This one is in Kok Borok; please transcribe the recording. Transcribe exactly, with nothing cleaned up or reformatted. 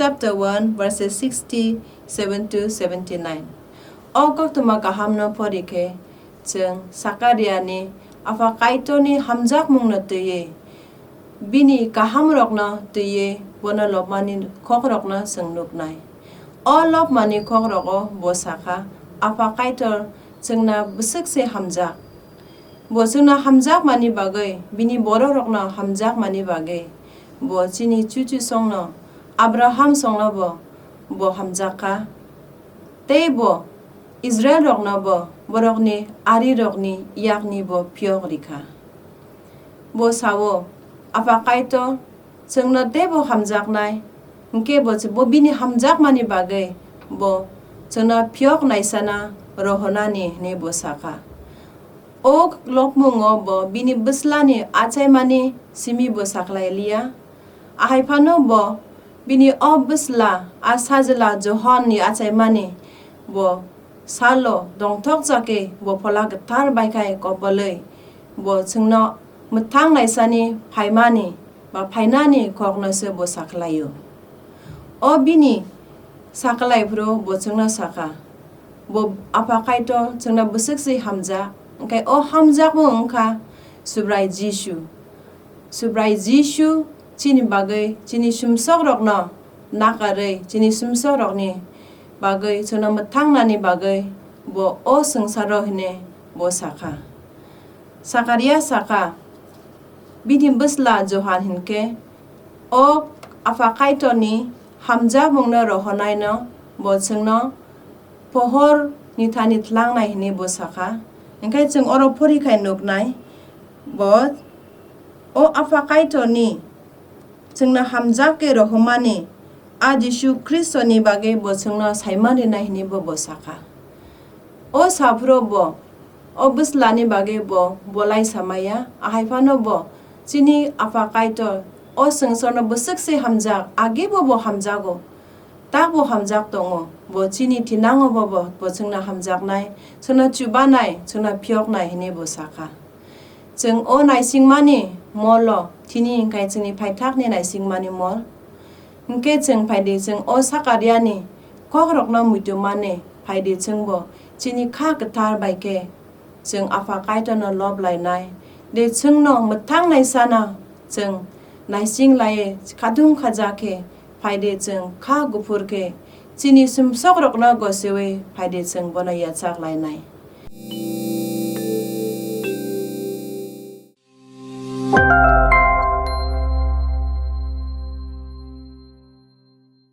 chapter one, verses sixty-seven to seventy-nine. O koktwma kahamno pori khe, chwng Sakariani Apha Kaitorni hamjakmungno twiwi, bini kahamrokno twiwi bono lobmani kokrokno chwng nuknai. O lobmani kokrogo bo sakha, Apha Kaitor chwngno bwswk se hamjak. Bo chwngno hamjakmani bagwi, bini bororokno hamjakmani bagwi, bo chini chuchusongno, Abraham songno bo, bo hamjak kha. Tei bo Israilrokno bo borokni arirokni yakni bo phiyok ri kha. Bo sao, Apha Kaitor, chwngno teibo hamjaknai, hwnkhe bo, bo bini hamjakmani bagwi bo chwngno phiyok naisana rohornani hwnwi bo sakha. O lobmungo bo bini bwslani achaimani simi bo sakhlai liya. Ahai phano bo bini o bwsla, a sajla Johonni achaimani bo salo dongthok chakhe bo Phola Kwthar bai khai kobolwi bo chwngno mwthang naisani phaimani ba phainani kokno se bo sakhlaio. O bini sakhlai phuru bo chwngno sakha, bo Apha Kaitor chwngno bwswk se hamjak, hwnkhe o hamjakmung wngkha Subrai Jisu. Subrai Jisu chini bagwi, chini sumsokrokno nakarwi, chini sumsokrokni bagwi, chwngno mwthangnani bagwi bo o swngcharo hwnwi bo sakha. Sakaria sakha, bini bwsla Johan hinkhe, o Apha Kaitorni hamjakmungno rohonaino bo chwngno pohor ni thani tlangnai hwnwi bo sakha. Hinkhe chwng oro phorikhai nuknai, bo o Apha Kaitorni chwngno hamjak khe rohormani a Jisu Khristoni bagwi bo chwngno saiman rinai hwnwi bo, bo sakha. O saphuru bo o bwslani bagwi bo bolai samaya, ahai phano bo chini Apha Kaitor o swngcharno bwswk se hamjak, agibo bo hamjago, takbo hamjak tongo, bo chini thinango bo, bo, bo chwngno hamjaknai, chwngno chubanai, chwngno phiyoknai hwnwi bo sakha. Chwng o naisingmani molo thini hinkhe chwngni phaithakni naisingmani mol. Hinkhe chwng phaidi chwng o Sakariani kokrokno muitu mani phaidi chwngbo chini kha kwthar bai khe chwng Apha Kaitorno lob lainai. De chwngno mwthang naisano chwng naising laiwi khadung khaja khe phaidi chwng kha guphur khe chini sumsokrokno gosiwi phaidi chwng bono yachak lainai.